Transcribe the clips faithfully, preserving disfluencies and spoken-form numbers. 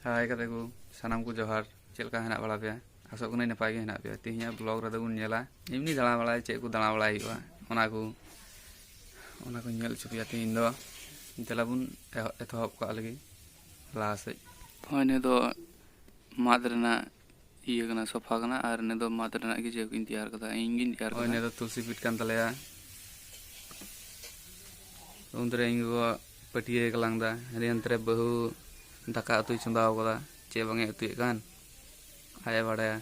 ᱦᱟᱭ ᱠᱟᱛᱮ ᱠᱚ, ᱥᱟᱱᱟᱢ ᱠᱚ ᱡᱚᱦᱟᱨ᱾ ᱪᱮᱫ ᱞᱮᱠᱟ ᱦᱮᱱᱟᱜ ᱵᱟᱲᱟ ᱯᱮᱭᱟ? ᱟᱥᱚᱜ ᱠᱟᱹᱱᱟᱹᱧ ᱱᱟᱯᱟᱭ ᱜᱮ ᱦᱮᱱᱟᱜ ᱯᱮᱭᱟ᱾ ᱛᱮᱦᱮᱧᱟᱜ ᱵᱞᱚᱜ ᱨᱮᱫᱚ ᱵᱚᱱ ᱧᱮᱞᱟ ᱮᱢᱱᱤ ᱫᱟᱬᱟ ᱵᱟᱲᱟᱭ, ᱪᱮᱫ ᱠᱚ ᱫᱟᱬᱟ ᱵᱟᱲᱟᱭ ᱦᱩᱭᱩᱜᱼᱟ, ᱚᱱᱟ ᱠᱚ, ᱚᱱᱟ ᱠᱚᱧ ᱧᱮᱞ ᱦᱚᱪᱚ ᱯᱮᱭᱟ ᱛᱮᱦᱮᱧ ᱫᱚ᱾ ᱫᱮᱞᱟ ᱵᱚᱱ ᱮᱦᱚᱵ, ᱮᱛᱚᱦᱚᱵ ᱠᱟᱜ ᱞᱮᱜᱮ ᱞᱟᱦᱟ ᱥᱮᱫ᱾ ᱦᱳᱭ, ᱱᱤᱭᱟᱹ ᱫᱚ ᱢᱟᱫ ᱨᱮᱱᱟᱜ ᱤᱭᱟᱹ ᱠᱟᱱᱟ, ᱥᱳᱯᱷᱟ ᱠᱟᱱᱟ, ᱟᱨ ᱱᱤᱭᱟᱹ ᱫᱚ ᱢᱟᱫ ᱨᱮᱱᱟᱜ ᱜᱮ ᱡᱮᱦᱮᱛᱩ ᱤᱧ ᱛᱮᱭᱟᱨ ᱠᱟᱫᱟ, ᱤᱧ ᱜᱤᱧ ᱛᱮᱭᱟᱨ ᱦᱳᱭ, ᱠᱟᱫᱟ᱾ ᱱᱤᱭᱟᱹ ᱫᱚ ᱛᱩᱞᱥᱤ ᱯᱤᱴ ᱠᱟᱱ ᱛᱟᱞᱮᱭᱟ᱾ ᱩᱱ ᱨᱮ ᱤᱧ ᱜᱚᱜᱚ ᱯᱟᱹᱴᱭᱟᱹᱭ ᱜᱟᱞᱟᱝ ᱫᱟ, ᱦᱟᱹᱱᱤ ᱦᱟᱱᱛᱮ ᱨᱮ ᱵᱟᱹᱦᱩ ᱫᱟᱠᱟ ᱩᱛᱩᱭ ᱪᱚᱸᱫᱟᱣ ᱠᱟᱫᱟ, ᱪᱮᱫ ᱵᱟᱝ ᱮ ᱩᱛᱩᱭᱮᱫ ᱠᱟᱱ ᱟᱡ ᱮ ᱵᱟᱲᱟᱭᱟ᱾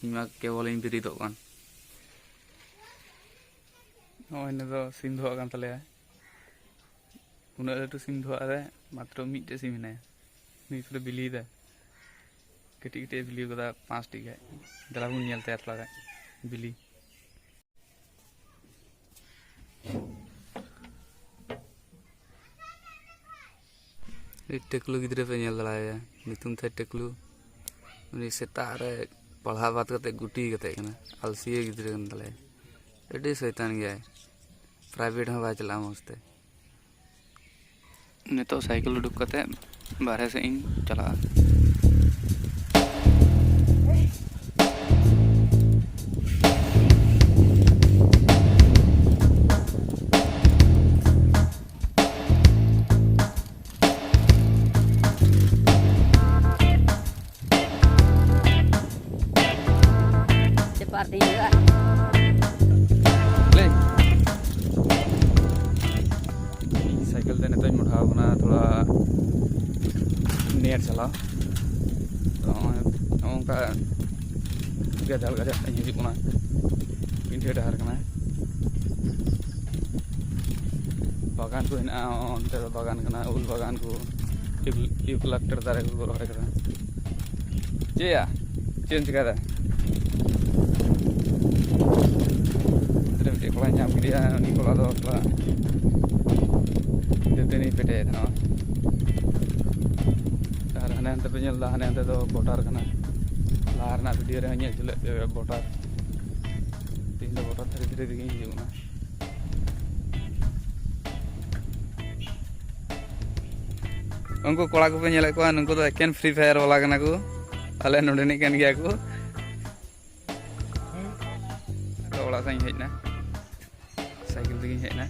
ᱤᱧ ᱢᱟ ᱠᱮᱵᱚᱞᱤᱧ ᱵᱮᱨᱮᱫᱚᱜ ᱠᱟᱱ᱾ ᱱᱚᱜᱼᱚᱭ ᱱᱤᱭᱟᱹ ᱫᱚ ᱥᱤᱢ ᱫᱚᱦᱚᱣᱟᱜ ᱠᱟᱱ ᱛᱟᱞᱮᱭᱟ᱾ ᱩᱱᱟᱹᱜ ᱞᱟᱹᱴᱩ ᱥᱤᱢ ᱫᱚᱦᱚᱣᱟᱜ ᱨᱮ ᱢᱟᱛᱨᱚ ᱢᱤᱫᱴᱮᱡ ᱥᱤᱢ ᱦᱮᱱᱟᱭᱟ᱾ ᱱᱩᱭ ᱯᱩᱨᱟᱹ ᱵᱤᱞᱤᱭᱮᱫᱟ᱾ ᱠᱟᱹᱴᱤᱡ ᱠᱟᱹᱴᱤᱡ ᱮ ᱵᱤᱞᱤ ᱠᱟᱫᱟ ᱯᱟᱸᱪᱴᱤ ᱜᱟᱱ᱾ ᱫᱮᱞᱟ ᱵᱚᱱ ᱧᱮᱞ ᱛᱟᱭᱟ ᱛᱷᱚᱲᱟ ᱜᱟᱱ ᱵᱤᱞᱤ᱾ ᱩᱱᱤ ᱴᱟᱹᱠᱞᱩ ᱜᱤᱫᱽᱨᱟᱹ ᱯᱮ ᱧᱮᱞ ᱫᱟᱲᱮᱭᱟᱭᱟ, ᱧᱩᱛᱩᱢ ᱛᱟᱭ ᱴᱟᱹᱠᱞᱩ᱾ ᱩᱱᱤ ᱥᱮᱛᱟᱜ ᱨᱮ ᱯᱟᱲᱦᱟᱣ ᱵᱟᱫ ᱠᱟᱛᱮ ᱜᱩᱴᱤ ᱜᱟᱛᱮᱜ ᱠᱟᱱᱟ, ᱟᱞᱥᱤᱭᱟᱹ ᱜᱤᱫᱽᱨᱟᱹ ᱠᱟᱱ ᱛᱟᱞᱮᱭᱟ, ᱟᱹᱰᱤ ᱥᱚᱭᱛᱟᱱ ᱜᱮᱭᱟᱭ, ᱯᱨᱟᱭᱵᱷᱮᱴ ᱦᱚᱸ ᱵᱟᱭ ᱪᱟᱞᱟᱜᱼᱟ ᱢᱚᱡᱽ ᱛᱮ᱾ ᱱᱤᱛᱚᱜ ᱥᱟᱭᱠᱮᱞ ᱩᱰᱩᱠ ᱠᱟᱛᱮ ᱵᱟᱨᱦᱮ ᱥᱮᱫ ᱤᱧ ᱪᱟᱞᱟᱜᱼᱟ᱾ ᱪᱮᱯᱟᱨ ᱛᱤᱧ ᱦᱩᱭᱩᱜᱼᱟ᱾ ᱞᱟᱹᱭ᱾ ᱤᱧ ᱥᱟᱭᱠᱮᱞ ᱛᱮ ᱱᱤᱛᱚᱜ ᱤᱧ ᱢᱚᱰᱷᱟᱣ ᱠᱟᱱᱟ ᱛᱷᱚᱲᱟ ᱱᱮᱴ ᱪᱟᱞᱟᱣ᱾ ᱛᱚ ᱱᱚᱜᱼᱚᱭ ᱱᱚᱜᱼᱚ ᱱᱚᱝᱠᱟ ᱜᱟᱡᱟᱲ ᱜᱟᱡᱟᱲ ᱛᱮᱧ ᱦᱤᱡᱩᱜ ᱠᱟᱱᱟ, ᱯᱤᱸᱰᱷᱟᱹ ᱰᱟᱦᱟᱨ ᱠᱟᱱᱟ᱾ ᱵᱟᱜᱟᱱ ᱠᱚ ᱦᱮᱱᱟᱜᱼᱟ, ᱚᱱᱛᱮ ᱫᱚ ᱵᱟᱜᱟᱱ ᱠᱟᱱᱟ, ᱩᱞ ᱵᱟᱜᱟᱱ ᱠᱚ, ᱤᱭᱩᱠᱞᱟᱯᱴᱟᱥ ᱫᱟᱨᱮ ᱠᱚᱠᱚ ᱨᱚᱦᱚᱭ ᱠᱟᱫᱟ᱾ ᱪᱮᱫ ᱭᱟ? ᱪᱮᱫ ᱮᱢ ᱪᱤᱠᱟᱹᱭᱫᱟ? ᱚᱱᱛᱮ ᱨᱮ ᱢᱤᱫᱴᱮᱡ ᱠᱚᱲᱟᱧ ᱧᱟᱢ ᱠᱮᱫᱮᱭᱟ, ᱩᱱᱤ ᱠᱚᱲᱟ ᱫᱚ ᱛᱷᱚᱲᱟ ᱫᱟᱹᱛᱟᱹᱱᱤ ᱯᱮᱴᱮᱡ ᱮᱫ ᱛᱟᱦᱮᱱᱟ᱾ ᱟᱨ ᱦᱟᱱᱮ ᱦᱟᱱᱛᱮ ᱯᱮ ᱧᱮᱞ ᱮᱫᱟ, ᱦᱟᱱᱮ ᱦᱟᱱᱛᱮ ᱫᱚ ᱵᱚᱰᱟᱨ ᱠᱟᱱᱟ᱾ ᱞᱟᱦᱟ ᱨᱮᱱᱟᱜ ᱵᱷᱤᱰᱤᱭᱳ ᱨᱮ ᱦᱚᱸᱧ ᱧᱮᱞ ᱦᱚᱪᱚ ᱞᱮᱫ ᱯᱮᱭᱟ ᱵᱚᱰᱟᱨ᱾ ᱛᱮᱦᱮᱧ ᱫᱚ ᱵᱚᱰᱟᱨ ᱫᱷᱟᱨᱮ ᱫᱷᱟᱨᱮ ᱛᱮᱜᱮᱧ ᱦᱤᱡᱩᱜ ᱠᱟᱱᱟ᱾ ᱩᱱᱠᱩ ᱠᱚᱲᱟ ᱠᱚᱯᱮ ᱧᱮᱞᱮᱫ ᱠᱚᱣᱟ, ᱱᱩᱠᱩ ᱫᱚ ᱮᱠᱮᱱ Free Fire ᱵᱟᱞᱟ ᱠᱟᱱᱟ ᱠᱚ᱾ ᱟᱞᱮ ᱱᱚᱰᱮᱱᱤᱡ ᱠᱟᱱ ᱜᱮᱭᱟ ᱠᱚ᱾ ᱛᱚ, ᱚᱲᱟᱜ ᱥᱮᱫ ᱤᱧ ᱦᱮᱡ ᱮᱱᱟ, ᱥᱟᱭᱠᱮᱞ ᱛᱮᱜᱤᱧ ᱦᱮᱡ ᱮᱱᱟ᱾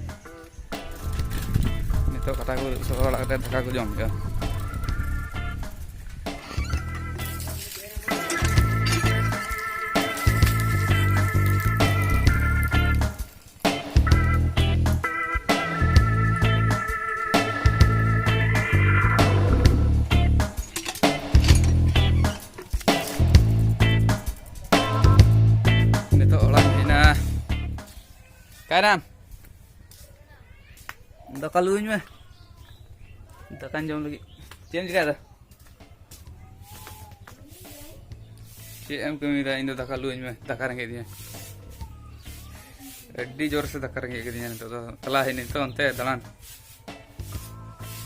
ᱱᱤᱛᱚᱜ ᱠᱟᱴᱟ ᱠᱚ ᱟᱹᱨᱩᱵ ᱥᱟᱯᱷᱟ ᱵᱟᱲᱟ ᱠᱟᱛᱮ ᱫᱟᱠᱟ ᱠᱚ ᱡᱚᱢ ᱦᱩᱭᱩᱜᱼᱟ᱾ ᱱᱤᱛᱚᱜ ᱚᱲᱟᱜ ᱤᱧ ᱦᱮᱡ ᱮᱱᱟ᱾ ᱠᱟᱭᱨᱟᱢ, ᱫᱟᱠᱟ ᱞᱩᱣᱟᱹᱧ ᱢᱮ, ᱫᱟᱠᱟᱧ ᱡᱚᱢ ᱞᱟᱹᱜᱤᱫ᱾ ᱪᱮᱫ ᱮᱢ ᱪᱤᱠᱟᱹᱭᱮᱫᱟ? ᱪᱮᱫ ᱮᱢ ᱠᱟᱹᱢᱤᱭᱮᱫᱟ? ᱤᱧ ᱫᱚ ᱫᱟᱠᱟ ᱞᱩᱣᱟᱹᱧ ᱢᱮ, ᱫᱟᱠᱟ ᱨᱮᱸᱜᱮᱡ ᱤᱫᱤᱧᱟ᱾ ᱟᱹᱰᱤ ᱡᱳᱨ ᱥᱮ ᱫᱟᱠᱟ ᱨᱮᱸᱜᱮᱡ ᱠᱤᱫᱤᱧᱟ ᱱᱤᱛᱚᱜ ᱫᱚ᱾ ᱪᱟᱞᱟᱣ ᱦᱮᱡ ᱱᱟᱹᱧ ᱛᱚ ᱚᱱᱛᱮ ᱫᱟᱬᱟᱱ,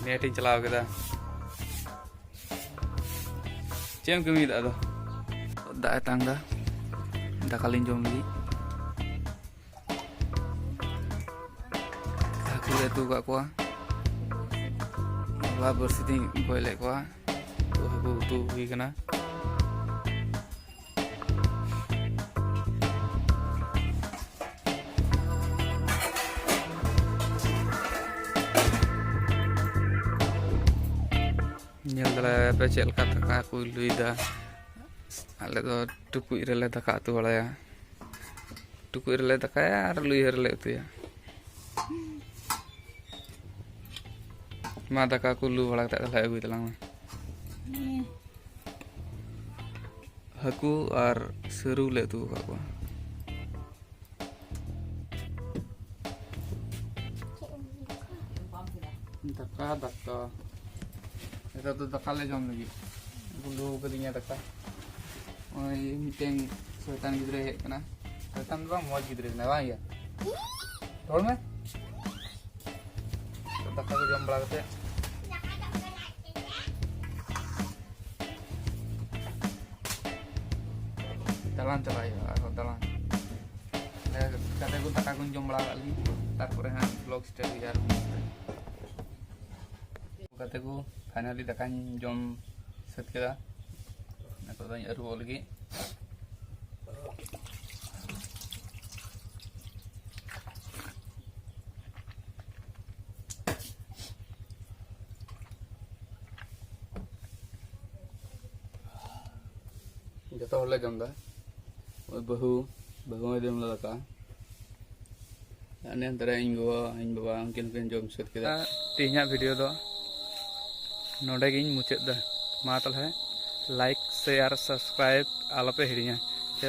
ᱱᱮᱴ ᱤᱧ ᱪᱟᱞᱟᱣ ᱠᱮᱫᱟ᱾ ᱪᱮᱫ ᱮᱢ ᱠᱟᱹᱢᱤᱭᱮᱫᱟ ᱟᱫᱚ? ᱫᱟᱜ ᱮ ᱛᱟᱝ ᱮᱫᱟ, ᱫᱟᱠᱟ ᱞᱤᱧ ᱡᱚᱢ ᱞᱟᱹᱜᱤᱫ᱾ ᱦᱟᱹᱠᱩ ᱞᱮ ᱩᱛᱩ ᱟᱠᱟᱫ ᱠᱚᱣᱟ᱾ ᱦᱚᱞᱟ ᱵᱟᱹᱲᱥᱤ ᱛᱤᱧ ᱜᱚᱡ ᱞᱮᱫ ᱠᱚᱣᱟ᱾ ᱛᱚ, ᱦᱟᱹᱠᱩ ᱩᱛᱩ ᱦᱩᱭ ᱠᱟᱱᱟ᱾ ᱧᱮᱞ ᱫᱟᱲᱮᱭᱟᱯᱮ ᱪᱮᱫ ᱞᱮᱠᱟ ᱫᱟᱠᱟ ᱠᱚ ᱞᱩᱭᱫᱟ᱾ ᱟᱞᱮ ᱫᱚ ᱴᱩᱠᱩᱡ ᱨᱮᱞᱮ ᱫᱟᱠᱟ ᱩᱛᱩ ᱵᱟᱲᱟᱭᱟ᱾ ᱴᱩᱠᱩᱡ ᱨᱮᱞᱮ ᱫᱟᱠᱟᱭᱟ ᱟᱨ ᱞᱩᱭᱦᱟᱹ ᱨᱮᱞᱮ ᱩᱛᱩᱭᱟ᱾ ᱢᱟ, ᱫᱟᱠᱟ ᱠᱚ ᱞᱩ ᱵᱟᱲᱟ ᱠᱟᱛᱮ ᱛᱟᱦᱞᱮ ᱟᱹᱜᱩᱭ ᱛᱟᱞᱟᱝ ᱢᱮ᱾ ᱦᱟᱹᱠᱩ ᱟᱨ ᱥᱟᱹᱨᱩ ᱞᱮ ᱩᱛᱩ ᱟᱠᱟᱫ ᱠᱚᱣᱟ᱾ ᱫᱟᱠᱟ, ᱫᱟᱠᱟ᱾ ᱱᱤᱛᱚᱜ ᱫᱚ ᱫᱟᱠᱟ ᱞᱮ ᱡᱚᱢ ᱞᱟᱹᱜᱤᱫ᱾ ᱜᱩᱞᱩ ᱠᱟᱹᱫᱤᱧᱟ ᱫᱟᱠᱟ᱾ ᱱᱚᱜᱼᱚᱭ ᱢᱤᱫᱴᱮᱱ ᱥᱚᱭᱛᱟᱱ ᱜᱤᱫᱽᱨᱟᱹᱭ ᱦᱮᱡ ᱠᱟᱱᱟ᱾ ᱥᱚᱭᱛᱟᱱ ᱫᱚ ᱵᱟᱝ, ᱢᱚᱡᱽ ᱜᱤᱫᱽᱨᱟᱹ ᱠᱟᱱᱟᱭ, ᱵᱟᱝ ᱭᱟ? ᱨᱚᱲ ᱢᱮ᱾ ᱫᱟᱠᱟ ᱠᱚ ᱡᱚᱢ ᱵᱟᱲᱟ ᱠᱟᱛᱮ ᱫᱟᱬᱟᱱ ᱪᱟᱞᱟᱜ ᱦᱩᱭᱩᱜᱼᱟ, ᱟᱨᱦᱚᱸ ᱫᱟᱬᱟᱱ᱾ ᱜᱟᱛᱮ ᱠᱚ ᱫᱟᱠᱟ ᱠᱚᱧ ᱡᱚᱢ ᱵᱟᱲᱟ ᱠᱟᱜ ᱞᱮᱜᱮ, ᱛᱟᱨᱯᱚᱨᱮ ᱦᱟᱸᱜ ᱵᱞᱚᱜ ᱥᱴᱟᱨᱴ ᱦᱩᱭᱩᱜᱼᱟ ᱟᱨᱦᱚᱸ᱾ ᱜᱟᱛᱮ ᱠᱚ, ᱯᱷᱟᱭᱱᱟᱞᱤ ᱫᱟᱠᱟᱧ ᱡᱚᱢ ᱥᱟᱹᱛ ᱠᱮᱫᱟ᱾ ᱱᱤᱛᱚᱜ ᱫᱚᱧ ᱟᱹᱨᱩᱵᱚᱜ ᱞᱟᱹᱜᱤᱫ᱾ ᱡᱚᱛᱚ ᱦᱚᱲᱞᱮ ᱡᱚᱢ ᱮᱫᱟ᱾ ᱳᱭ ᱵᱟᱹᱦᱩ, ᱵᱟᱹᱦᱩ ᱦᱚᱸᱭ ᱡᱚᱢ ᱞᱮᱫᱟ ᱫᱟᱠᱟ᱾ ᱟᱨ ᱱᱮ ᱦᱟᱱᱛᱮ ᱨᱮ ᱤᱧ ᱜᱚᱜᱚ, ᱤᱧ ᱵᱟᱵᱟ, ᱩᱱᱠᱤᱱ ᱦᱚᱸᱠᱤᱱ ᱡᱚᱢ ᱥᱟᱹᱛ ᱠᱮᱫᱟ᱾ ᱛᱮᱦᱮᱧᱟᱜ ᱵᱷᱤᱰᱤᱭᱳ ᱫᱚ ᱱᱚᱰᱮ ᱜᱤᱧ ᱢᱩᱪᱟᱹᱫ ᱮᱫᱟ᱾ ᱢᱟ ᱛᱟᱦᱚᱞᱮ ᱞᱟᱭᱤᱠ, ᱥᱮᱭᱟᱨ, ᱥᱟᱵᱥᱠᱨᱟᱭᱤᱵ ᱟᱞᱚᱯᱮ ᱦᱤᱲᱤᱧᱟ᱾